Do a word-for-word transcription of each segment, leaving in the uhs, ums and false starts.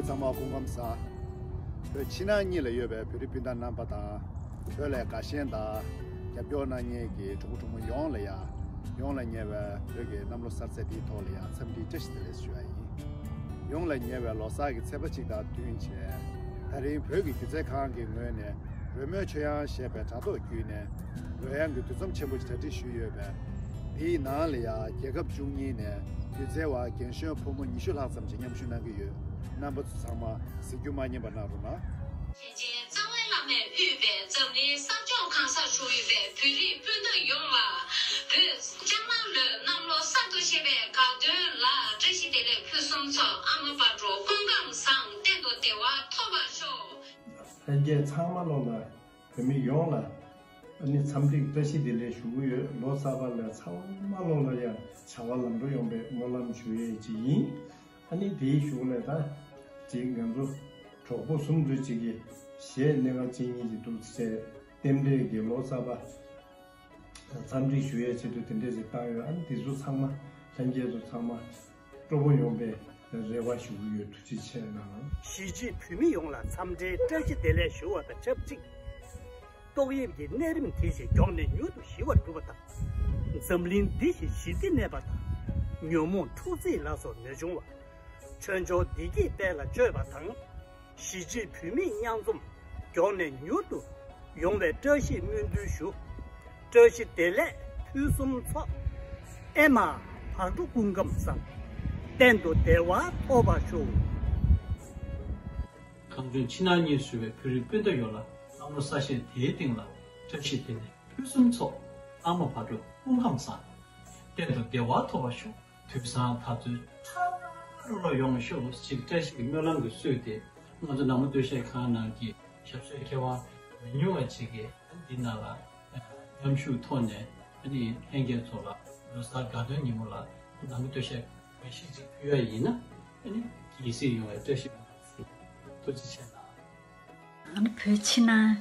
ཚང་མ་སྐུ་ཁམས་བཟང་། བོད་ཕྱི་ནང་གཉིས་ལ་ཡོད་པའི་བོད་རིགས་སྤུན་ཟླ་རྣམ་པ་དང་། བོད་ལ་དགའ་ཞེན་དང་རྒྱབ་སྐྱོར་གནང་མཁན་གྱི་གྲོགས་པོ་གྲོགས་མོ་ཡོངས་ལ་ཡ། ཡོངས་ལ་ཉེ་བའི་བོད་ཀྱི་གནམ་ལོ་གསར་ཚེས་འདིའི་ཐོག་ལ་ཡ་འཚམས་འདྲིའི་བཀྲ་ཤིས་བདེ་ལེགས་ཞུ་བ་ཡིན། ཡོངས་ལ་ཉེ་བའི་ལོ་གསར་གྱི་ཚེས་པ་གཅིག་དང་བསྟུན་བྱས། ད་རིང་བོད་ཀྱི་སྒྱུ་རྩལ་ཁང་གི་ངོས་ནས་རོལ་མོའི་ཆོས་དབྱངས་ཞེས་པའི་དྲ་ཐོག་བརྒྱུད་ནས་རོལ་དབྱངས་ཀྱི་འདུ་འཛོམས་ཆེན་པོ་ཞིག་གྲ་སྒྲིག་ཞུས་ཡོད་པས། དེའི་ནང་ལ་ཡང་རྒྱལ་ཁབ་བཅུ་གཉིས་ནས་སྒྱུ་རྩལ་བ་རྒན་གཞོན་ཕོ་མོ་ཉི་ཤུ་ལྷག་ཙམ་ཞིག་མཉམ་ཞུགས་གནང་གི་ཡོད། རྣམ་པ་ཚོ་ཚང་མ་གཟིགས་རྒྱུ་མ་བསྙེལ་བ་གནང་རོགས་གནང་། གཞིས་བྱེས་རྩ་བའི་བླ་མས་དབུས་པའི་འཛམ་གླིང་ས་ཕྱོགས་གང་སར་བཞུགས་ཡོད་པའི་བོད་རིགས་སྤུན་ཟླ་ཡོངས་ལ། བོད་ལྕགས་ནག་ལོའི་གནམ་ལོ་གསར་དུ་བཞད་པའི་དགའ་སྟོན་ལ་བཀྲ་ཤིས་བདེ་ལེགས་ཕུན་སུམ་ཚོགས། ཨ་མ་བག་དྲོ་སྐུ་ཁམས་བཟང་། གཏན་དུ་བདེ་བ་ཐོབ་པར་ཤོག། ལྷན་རྒྱས་ཚང་མ་ལོ་ལ། བོད་མི་ཡོངས་ལ་ཨ་ནི་འཚམས་འདྲི་བཀྲ་ཤིས་བདེ་ལེགས་ཞུ་གི་ཡོད། ལོ་གསར་པ་ལ་ཚང་མ་ལོ་ལ་ཡང་བྱ་བ་ལམ་འགྲོ་ཡོང་བའི་སྨོན་ལམ་ཞུ་ཡས་ཅིག་ཡིན། ཨ་ནི་དེའི་གཞུག་ལ་ད་ཅིག་ང་ཚོ་གྲོགས་པོ་གསུམ་ཚོས་ཅིག་གི་གཞས་སྣ་ཁ་གཅིག་གཉིས་ཅིག་འདུག་ཟེར་རྟེན་འབྲེལ་གྱི་ལོ་གསར་པ་འཚམས་འདྲི་ཞུ་ཡས་ཆེད་དུ་དེ་འདྲས་ཅིག་བཏང་ཡོད། ཨ་ནི་དེ་ཚོ་ཚང་མ་ལྷན་རྒྱས་ཚོ་ཚང་མ་སྤྲོ་པོ་ཡོང་བའི་རེ་བ་ཞུ་གི་ཡོད། ཐུགས་རྗེ་ཆེ་གནང་། གཞིས་བྱེས་བོད་མི་ཡོངས་ལ་འཚམས་འདྲིའི་བཀྲ་ཤིས་བདེ་ལེགས་ཞུ་བ་དང་ཆབས་ཅིག་ཏོག་དབྱིབས་ཀྱི་ནད་རིམས་དེ་བཞིན་མགྱོགས་ནས་མྱུར་དུ་ཞི་བར་འགྲུབ་པ་དང་། འཛམ་གླིང་འདི་བཞིན་ཞི་བདེ་གནས་པ་དང་། ཉོན་མོངས་འཁྲུག་རྩོད་ལ་སོགས་མི་འབྱུང་བ། འཕྲོད་སྦྱོར་བདེ་སྐྱིད་དཔལ་ལ་སྤྱོད་པ་དང་། གཞིས་བྱེས་བོད་མིའི་མཉམ་འཛོམས་མགྱོགས་ནས་མྱུར་དུ་ཡོང་བའི་བཀྲ་ཤིས་སྨོན་འདུན་ཞུ། བཀྲ་ཤིས་བདེ་ལེགས་ཕུན་སུམ་ཚོགས། ཨེ་མ་བག་དྲོ་སྐུ་ཁམས་བཟང་། གཏན་དུ་བདེ་བ་ཐོབ་པར་ཤོག། གངས་ལྗོངས་ཕྱི་ནང་གཉིས་སུ་ཡོད་པའི་བོད་རིགས་སྤུན་ཟླ་ཡོངས་ལ་གནམ་ལོ་གསར་བཞད་དེའི་སྟེང་ལ་བཀྲ་ཤིས་བདེ་ལེགས་ཕུན་སུམ་ཚོགས། ཨ་མ་བག་དྲོ་སྐུ་ཁམས་བཟང་། གཏན་དུ་བདེ་བ་ཐོབ་པར་ཤོག། དུས་བཟང་ཐབས་ཚུལ་ཁྲ་ལོ་ལོ་ཡོང་ཤོག་ཅིག་བཀྲ་ཤིས་ཀྱི་སྨོན་ལམ་གྱིས་བསུས་ཏེ། ང་ཚོ་ནང་མི་སྟོད་གཞས་ཁང་ནང་གི་ཞབས་སོའི་མཁས་དབང་མི་ཉུང་བ་ཅིག་གིས་འདི་ནང་ལ་མཉམ་ཞུགས་ཐོག་ནས་ཨ་ནི་ལྷན་རྒྱས་ཚོ་ལ་ལོ་གསར་དགའ་སྟོན་ཉིན་མོ་ལ་ནང་མི་སྟོད་གཞས་འགའ་ཞིག་ཅིག་ཕུལ་བ་ཡིན་ན། ཨ་ནི་གལ་སྲིད་ཡོང་བའི་བཀྲ་ཤིས་པ་ཐུགས་རྗེ་ཆེ་གནང་། ཨ་ནི་བོད་ཕྱི་ནང་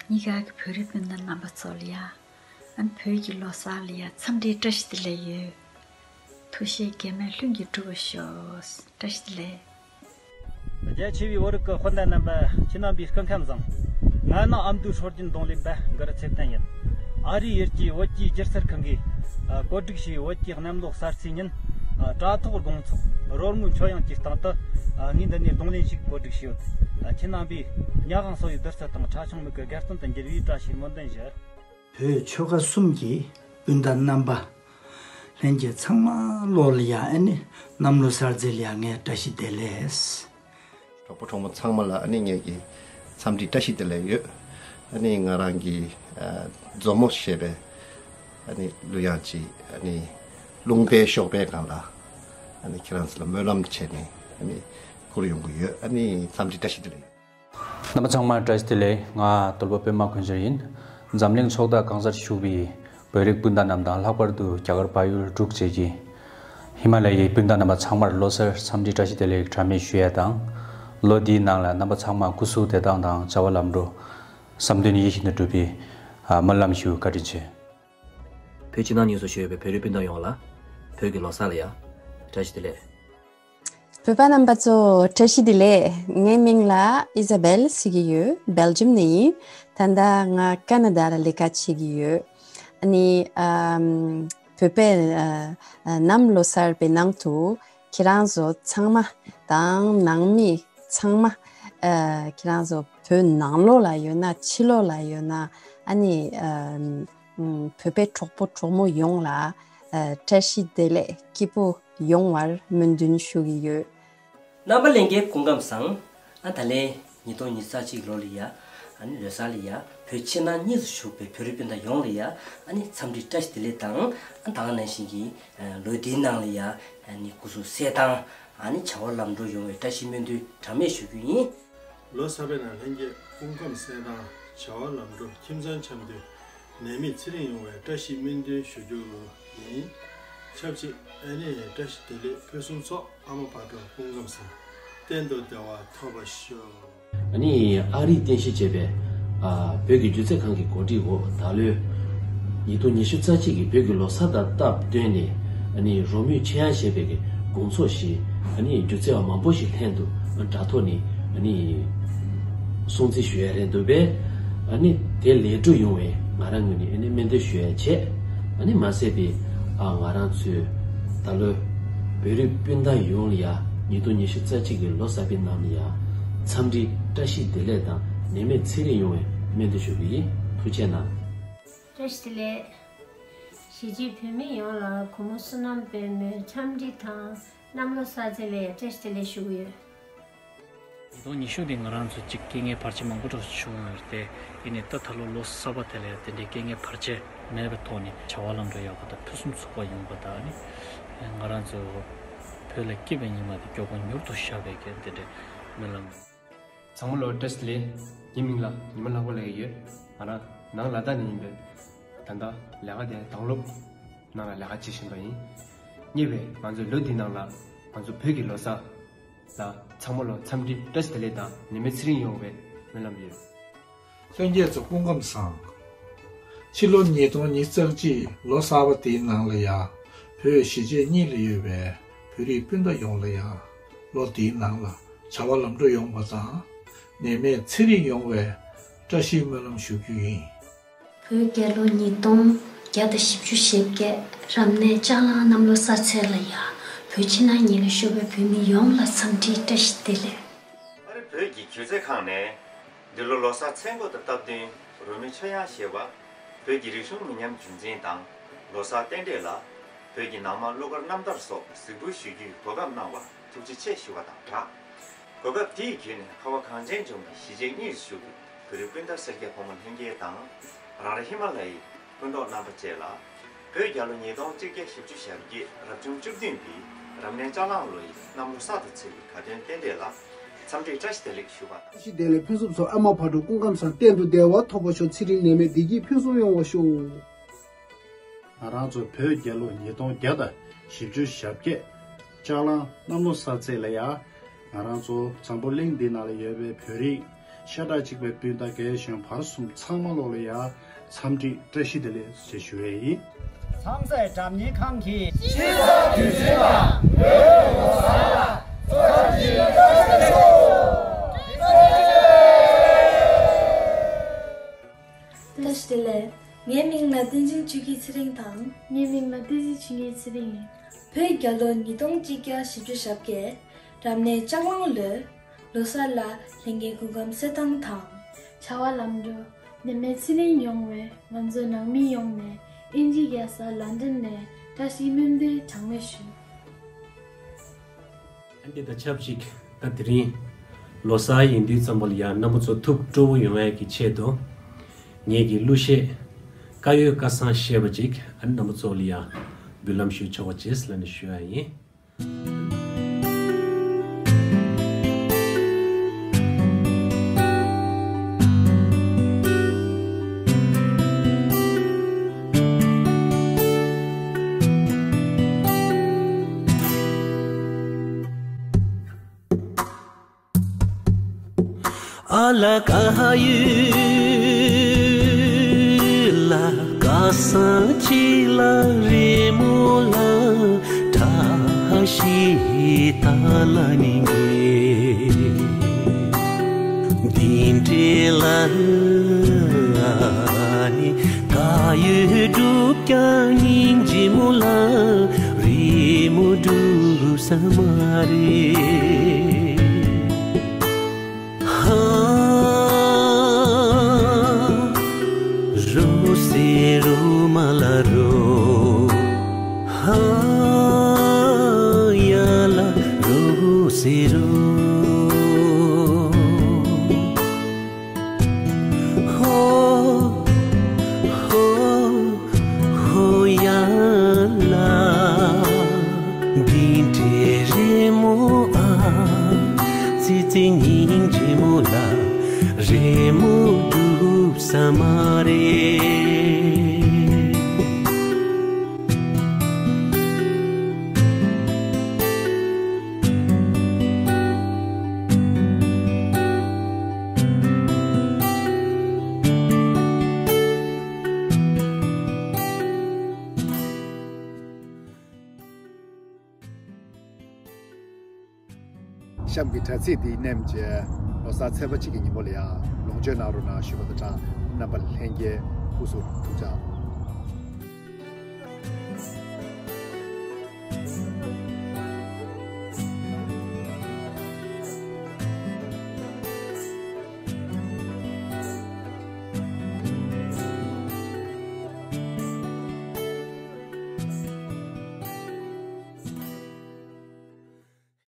གཉིས་ཀ་གི་བོད་རིགས་སྤུན་ཟླ་རྣམ་པ་ཚོ་ལ་ཡ། ཨ་ནི་བོད་ཀྱི་ལོ་གསར་ལ་ཡ་འཚམས་འདྲིའི་བཀྲ་ཤིས་བདེ་ལེགས་ཡོད། ཐུགས་བཞེད་གེགས་མེད་ལྷུན་གྱིས་འགྲུབ་པར་ཤོག། བཀྲ་ཤིས་བདེ་ལེགས། རྒྱ་ཆེ་བའི་བོད་རིགས་ཀྱི་སྤུན་ཟླ་རྣམ་པ་ཁྱེད་རྣམ་པའི་སྐུ་ཁམས་བཟང་། ང་ནི་ཨ་མདོའི་སྲོལ་རྒྱུན་རྡུང་ལེན་པ་གུ་རུ་ཚེ་བརྟན་ཡིན། ཨ་རིའི་ཡུལ་གྱི་བོད་ཀྱི་སྒྱུ་རྩལ་ཁང་གིས་ཨ་བཀོད་སྒྲིག་བྱས་བོད་ཀྱི་གནམ་ལོ་གསར་ཚེས་ཉིན་ཨ་དྲ་ཐོག་དགོང་ཚོགས་རོལ་མོའི་ཆོས་དབྱངས་ཀྱི་སྟེང་དུ་ཨ་ངས་འདི་ནས་རྡུང་ལེན་ཞིག་བཀོད་སྒྲིག་བྱས་ཡོད། ཨ་ཁྱེད་རྣམ་པས་ཉ་གང་སོགས་ཡི་བདུད་རྩི་དང་ཁྲ་ཆུང་མིག་གི་དགའ་སྟོན་དུ་འགྱུར་བའི་བཀྲ་ཤིས་སྨོན་འདུན་ཞུ། བོད་ཆོལ་ཁ་གསུམ་གྱི་སྤུན་ཟླ་རྣམ་པ། ལྷན་རྒྱས་ཚང་མ་ལོ་ལ་ཡ་ཨ་ནི་གནམ་ལོ་གསར་ཚེས་ལ་ཡ་ངས་བཀྲ་ཤིས་བདེ་ལེགས། གྲོགས་པོ་གྲོགས་མོ་ཚང་མ་ལ་ཨ་ནི་ངེད་ཀྱི་འཚམས་འདྲི་བཀྲ་ཤིས་བདེ་ལེགས་ཡོད། ཨ་ནི་ང་རང་གི་ཨ་མཛོ་མོ་ཞེས་པའི་ཨ་ནི་གླུ་དབྱངས་ཅིག་ཨ་ནི་རླུང་པའི་གཤོག་པའི་སྒང་ལ་ཨ་ནི་ཁྱེད་རང་ཚོ་ལ་སྨོན་ལམ་བྱས་ནས་ཨ་ནི་ཁུར་ཡོང་གི་ཡོད། ཨ་ནི་འཚམས་འདྲི་བཀྲ་ཤིས་བདེ་ལེགས་ཡོད། རྣམ་པ་ཚང་མར་བཀྲ་ཤིས་བདེ་ལེགས། ང་དོལ་པོ་པད་མ་ཀུན་གཞིར་ཡིན། འཛམ་གླིང་ཕྱོགས་མཐའ་གང་སར་བཞུགས་པའི་བོད་རིགས་སྤུན་ཟླ་རྣམས་དང་། ལྷག་པར་དུ་རྒྱ་གར་བལ་ཡུལ་འབྲུག་བཅས་ཀྱི་ཧི་མ་ལ་ཡའི་སྤུན་ཟླ་རྣམ་པ་ཚང་མར་ལོ་གསར་འཚམས་འདྲི་བཀྲ་ཤིས་བདེ་ལེགས་གྲངས་མེད་ཞུ་ཡ་དང་། ལོ་འདིའི་ནང་ལ་རྣམ་པ་ཚང་མ་སྐུ་གཟུགས་བདེ་ཐང་དང་བྱ་བ་ལམ་འགྲོ། བསམ་དོན་ཡིད་བཞིན་དུ་འགྲུབ་པའི་ཨ་སྨོན་ལམ་ཞུ། བཀའ་དྲིན་ཆེ། བོད་ཕྱི་ནང་གཉིས་སུ་བཞུགས་ཡོད་པའི་བོད་རིགས་སྤུན་ཟླ་ཡོངས་ལ་བོད་ཀྱི་ལོ་གསར་ལ་ཡ་བཀྲ་ཤིས་བདེ་ལེགས། བོད་པ་རྣམ་པ་ཚོ་བཀྲ་ཤིས་བདེ་ལེགས། ངའི་མིང་ལ་ཨི་ཟ་བེལ་ཟེར་གྱི་ཡོད། སྦེལ་ཇམ་ནས་ཡིན། ད་ལྟ་ང་ཀ་ན་ཌ་ལ་ལས་ཀ་བྱེད་ཀྱི་ཡོད། ཨ་ནི་ཨམ་བོད་པའི་ཨ་ཨ་གནམ་ལོ་གསར་པའི་ནང་དུ་ཁྱེད་རང་ཚོ་ཚང་མ་དང་ནང་མི་ཚང་མ་ཨ་ཁྱེད་རང་ཚོ་བོད་ནང་ལོགས་ལ་ཡོད་ན་ཕྱི་ལོགས་ལ་ཡོད་ན་ཨ་ནི་ཨམ་ཨམ་བོད་པའི་གྲོགས་པོ་གྲོགས་མོ་ཡོངས་ལ་ཨ་བཀྲ་ཤིས་བདེ་ལེགས་སྐྱིད་པོ་ཡོང་བར་སྨོན་འདུན་ཞུ་གི་ཡོད། རྣམ་པ་ལྷན་རྒྱས་སྐུ་ཁམས་བཟང་། ཨ་ད་ལན་ཉིས་སྟོང་ཉི་ཤུ་རྩ་གཅིག་ལོ་ལ་ཡ་ཨ་ནི་ལོ་གསར་ལ་ཡ་བོད་ཕྱི་ནང་གཉིས་སུ་བཞུགས་པའི་བོད་རིགས་སྤུན་ཟླ་ཡོངས་ལ་ཡ་ཨ་ནི་འཚམས་འདྲི་བཀྲ་ཤིས་བདེ་ལེགས་དང་། ཨ་ད་ག་ནང་བཞིན་གྱི་ཨ་ལོ་འདིའི་ནང་ལ་ཡ་ཨ་ནི་སྐུ་གཟུགས་གསལ་ཐང་ཨ་ནི་བྱ་བ་ལམ་འགྲོ་ཡོང་བའི་བཀྲ་ཤིས་སྨོན་འདུན་གྲངས་མེད་ཞུ་རྒྱུ་ཡིན། ལོ་གསར་པའི་ནང་ལྷན་རྒྱས་སྐུ་ཁམས་གསལ་ཐང་། བྱ་བ་ལམ་འགྲོ། ཁྱིམ་ཚང་འཆམ་མཐུན། ནད་མེད་ཚེ་རིང་ཡོང་བའི་བཀྲ་ཤིས་སྨོན་འདུན་ཞུ་རྒྱུ་ཡིན། ཆབས་ཅིག་ཨ་ནི་བཀྲ་ཤིས་བདེ་ལེགས་ཕུན་སུམ་ཚོགས། ཨ་མ་བག་དྲོ་སྐུ་ཁམས་བཟང་། གཏན་དུ་བདེ་བ་ཐོབ་པར་ཤོག། ཨ་ནི་ཨ་རིའི་རྟེན་གཞི་བྱས་པའི་ཨ་བོད་ཀྱི་སྒྱུ་རྩལ་ཁང་གི་གོ་སྒྲིག་འོག་ད་ལོའི་ཉིས་སྟོང་ཉི་ཤུ་རྩ་གཅིག་གི་བོད་ཀྱི་ལོ་གསར་དང་སྟབས་བསྟུན་ནས་ཨ་ནི་རོལ་མོའི་ཆོས་དབྱངས་ཞེས་པའི་གི་དགོང་ཚོགས་ཤིག་ཨ་ནི་སྒྱུ་རྩལ་བ་མང་པོ་ཞིག་ལྷན་དུ་ དྲ་ཐོག་ནས་ཨ་ནི་སྲུང་བརྩི་ཞུ་ཡ་རེད་འདུག་པས། ཨ་ནི་དེ་ལས་སྒྲུབ་ཡོང་བའི་ང་རང་ངོས་ནས་ཨ་ནི་སྨོན་འདུན་ཞུ་ཡ་བྱས། ཨ་ནི་མ་ཟད་པའི་ཨ་ང་རང་ཚོའི་ད་ལོའི་བོད་རིགས་སྤུན་ཟླ་ཡོངས་ལ་ཡ་ཉིས་སྟོང་ཉི་ཤུ་རྩ་གཅིག་གི་ལོ་གསར་པའི་ནང་ལ་ཡ་འཚམས་འདྲི་བཀྲ་ཤིས་བདེ་ལེགས་དང་ནད་མེད་ཚེ་རིང་ཡོང་བའི་སྨོན་འདུན་ཞུ་གི་ཡིན། ཐུགས་རྗེ་གནང་། བཀྲ་ཤིས་བདེ་ལེགས། གཞིས་བྱེས་བོད་མི་ཡོངས་ལ་སྒོར་མོ་བསོད་ནམས་དཔལ་མོའི་འཚམས་འདྲི་དང་གནམ་ལོ་གསར་ཚེས་ལ་ཡ་བཀྲ་ཤིས་བདེ་ལེགས་ཞུ་གི་ཡོད། ཉིས་སྟོང་ཉི་ཤུ་འདི་ང་རང་ཚོ་གཅིག་རྐྱེན་ངན་བར་ཆད་མང་པོ་འགྲོ་བྱུང་ཡོད་རེད་དེ། ཡིན་ནའི་ད་ད་ལོ་ལོ་གསར་པ་དེ་ལ་ཡ་དེ་འདྲའི་རྐྱེན་ངན་བར་ཆད་མེད་པའི་ཐོག་ནས་བྱ་བ་ལམ་འགྲོ་ཡག་པོ་དང་ཕུན་སུམ་ཚོགས་པ་ཡོང་བ་དང་ནི། ང་རང་ཚོ་བོད་ལ་སྐྱིད་པའི་ཉི་མ་དེ་མགྱོགས་པོ་མྱུར་དུ་ཤར་བའི་གི་དེ་འདྲའི་སྨོན་ལམ། ཚང་མ་ལོ་བཀྲ་ཤིས་བདེ་ལེགས། ངའི་མིང་ལ་ཉི་མ་ལྷག་པ་ལབ་ཀྱི་ཡོད། ང་རང་ནང་ལ་དྭགས་ནས་ཡིན་པས། ད་ལྟ་ལས་ཀ་དེ་དྭང་སློབ་ནང་ལ་ལས་ཀ་བྱེད་བཞིན་པ་ཡིན། ཉེ་བའི་ང་ཚོའི་ལོ་འདིའི་ནང་ལ་ང་ཚོ་བོད་ཀྱི་ལོ་གསར་ལ་ཚང་མ་ལོ་འཚམས་འདྲི་བཀྲ་ཤིས་བདེ་ལེགས་དང་ནད་མེད་ཚེ་རིང་ཡོང་བའི་སྨོན་ལམ་ཡོད། ལྷན་རྒྱས་ཚོ་སྐུ་ཁམས་བཟང་། ཕྱི་ལོ་ཉིས་སྟོང་ཉི་ཤུ་རྩ་གཅིག་ལོ་གསར་པ་དེའི་ནང་ལ་ཡ་བོད་གཞིས་བྱེས་གཉིས་ལ་ཡོད་པའི་བོད་རིགས་སྤུན་ཟླ་ཡོངས་ལ་ཡ་ལོ་འདིའི་ནང་ལ་བྱ་བ་ལམ་འགྲོ་ཡོང་བ་དང་ནད་མེད་ཚེ་རིང་ཡོང་བའི་བཀྲ་ཤིས་སྨོན་ལམ་ཞུ་རྒྱུ་ཡིན། བོད་རྒྱལ་ལོ་ཉིས་སྟོང་བརྒྱ་དང་བཞི་བཅུ་ཞེ་བརྒྱད་རབ་གནས་ལྕགས་གླང་གནམ་ལོ་གསར་ཚེས་ལ་ཡ་བོད་ཕྱི་ནང་གཉིས་ལ་བཞུགས་པའི་བོད་མི་ཡོངས་ལ་འཚམས་འདྲི་བཀྲ་ཤིས་བདེ་ལེགས། ཨ་རི་བོད་ཀྱི་སྒྱུ་རྩལ་ཁང་ནས་འདི་ལོ་ལོ་གསར་མཚན་འགོ་དང་སྟབས་བསྟུན་རོལ་མོའི་ཆོས་དབྱངས་ཞེས་པ་བོད་ཀྱི་རིག་གཞུང་མི་ཉམས་རྒྱུན་འཛིན་དང་ལོ་གསར་རྟེན་འབྲེལ་ལ་བོད་ཀྱི་ནང་མ་གླུ་གར་རྣམ་ཐར་སོགས་གཟིགས་འབུལ་ཞུ་རྒྱུའི་གོ་སྐབས་གནང་བར་ཐུགས་རྗེ་ཆེ་ཞུ་བ་དང་སྦྲགས། གོ་སྐབས་དེའི་བརྒྱུད་ནས་ཁ་བ་གངས་ཅན་ལྗོངས་ཀྱི་གཞིས་བྱེས་གཉིས་སུ་བཞུགས་པའི་བོད་རིགས་སྤུན་ཟླ་སེར་སྐྱ་ཕོ་མོ་ལྷན་རྒྱས་དང་རང་རེ་ཧི་མ་ལ་ཡའི་སྤུན་གྲོགས་རྣམ་པ་བཅས་ལ། བོད་རྒྱལ་ལོ་ཉིས་སྟོང་གཅིག་བརྒྱ་བཞི་བཅུ་ཞེ་བརྒྱད་རབ་བྱུང་བཅུ་བདུན་པའི་རབ་གནས་ལྕགས་གླང་ལོ་ཡི་གནམ་ལོ་གསར་དུ་ཚེས་པའི་དགའ་སྟོན་རྟེན་འབྲེལ་ལ་འཚམས་འདྲི་བཀྲ་ཤིས་བདེ་ལེགས་ཞུ་བ་དང་། བཀྲ་ཤིས་བདེ་ལེགས་ཕུན་སུམ་ཚོགས། ཨ་མ་བག་དྲོ་སྐུ་ཁམས་བཟང་། གཏན་དུ་བདེ་བ་ཐོབ་པར་ཤོག་ཚེ་རིང་ནད་མེད་བདེ་སྐྱིད་ཕུན་སུམ་ཡོང་བར་ཤོག་ང་རང་ཚོ་བོད་རྒྱལ་ལོ་ཉིས་སྟོང་བརྒྱ་དང་བཞི་བཅུ་ཞེ་བརྒྱད་ལྕགས་གླང་གནམ་ལོ་གསར་ཚེས་ལ་ཡ། ང་རང་ཚོ་འཛམ་བུ་གླིང་འདི་ནང་ལ་ཡོད་པའི་བོད་རིགས་ཤ་ཁྲག་གཅིག་པའི་སྤུན་ཟླ་རྒན་གཞོན་བར་གསུམ་ཚང་མ་ལོ་ལ་ཡ་འཚམས་འདྲི་བཀྲ་ཤིས་བདེ་ལེགས་ཞེས་ཞུ་བའི་ཡིན། ཚང་སའི་སྒྲ་སྙན་ཁང་གིས། བཀྲ་ཤིས་བདེ་ལེགས། ངའི་མིང་ལ་བསྟན་འཛིན་ཆོས་སྐྱིད་ཚེ་རིང་དང་། ངའི་མིང་ལ་བསྟན་འཛིན་ཆོས་སྐྱིད་ཚེ་རིང་ཡིན། བོད་རྒྱལ་ལོ་ཉིས་སྟོང་གཅིག་བརྒྱ་བཞི་བཅུ་ཞེ་བརྒྱད་རབ་གནས་ལྕགས་གླང་ལོའི་ལོ་གསར་ལ་ལྷན་རྒྱས་སྐུ་ཁམས་གསལ་ཐང་དང་། བྱ་བ་ལམ་འགྲོ། ནད་མེད་ཚེ་རིང་ཡོང་བའི་ང་ཚོ་ནང་མི་ཡོངས་ནས་དབྱིན་ཇིའི་རྒྱལ་ས་ལན་ཌན་ནས་བཀྲ་ཤིས་སྨོན་འདུན་གྲངས་མེད་ཞུ། ཨ་འདི་དང་ཆབས་ཅིག་ད་དེ་རིང་ལོ་གསར་ཡིན་དུས་ཙམ་པ་ལ་ཡང་རྣམ་པ་ཚོ་ཐུགས་སྤྲོ་བོ་ཡོང་ཡས་ཀྱི་ཆེད་དུ། ངེད་ཀྱི་གླུ་གཞས་བཀའ་ཡོད་བཀའ་བཟང་ཞེས་པ་ཅིག་ཨ་རྣམ་པ་ཚོ་ལ་ཡང་འབུལ་ལམ་ཞུ་ཆོག་པ་བྱེད་ཟེར་ནས་ཞུ་ཡ་ཡིན། ཨ་ལ་ཀ་ཡུ་ལ་ཀ་སང་ཅི་ལ་རི་མོ་ལ་བཀྲ་ཤིས་ད་ལ་ནི་གེ་འདི་འདྲེ་ལ་ནི་ཀ་ཡུ་སྒྲུབ་ཀྱང་སྙིང་རྗེ་མོ་ལ་རི་མོ་སྒྲུབ་ས་མ་རེད། ཧ། རོ་སེ་རོ་མ་ལ་རོ། ཧ། ཡ་ལ་རོ་སེ་རོ། ཧོ། ཧོ། ཧོ་ཡ་ལ། འདི་འདྲའི་རི་མོ་ཨ། ཙི་ཙི་སྙིང་རྗེ་མོ་ལ་རི་མོ་སྒྲུབ་ས་མ་རེད། གཤམ་གྱི་དྲ་ཚིགས་འདི་མནན་བྱས་ལོ་གསར་ཚེས་པ་གཅིག་གི་ཉིན་མོ་ལ་ཡང་ལོངས་སྤྱོད་གནང་རོགས་གནང་ཞུ་བ་དང་སྦྲགས། རྣམ་པ་ལྷན་རྒྱས་སྐུ་གཟུགས་ཐུགས་ཅག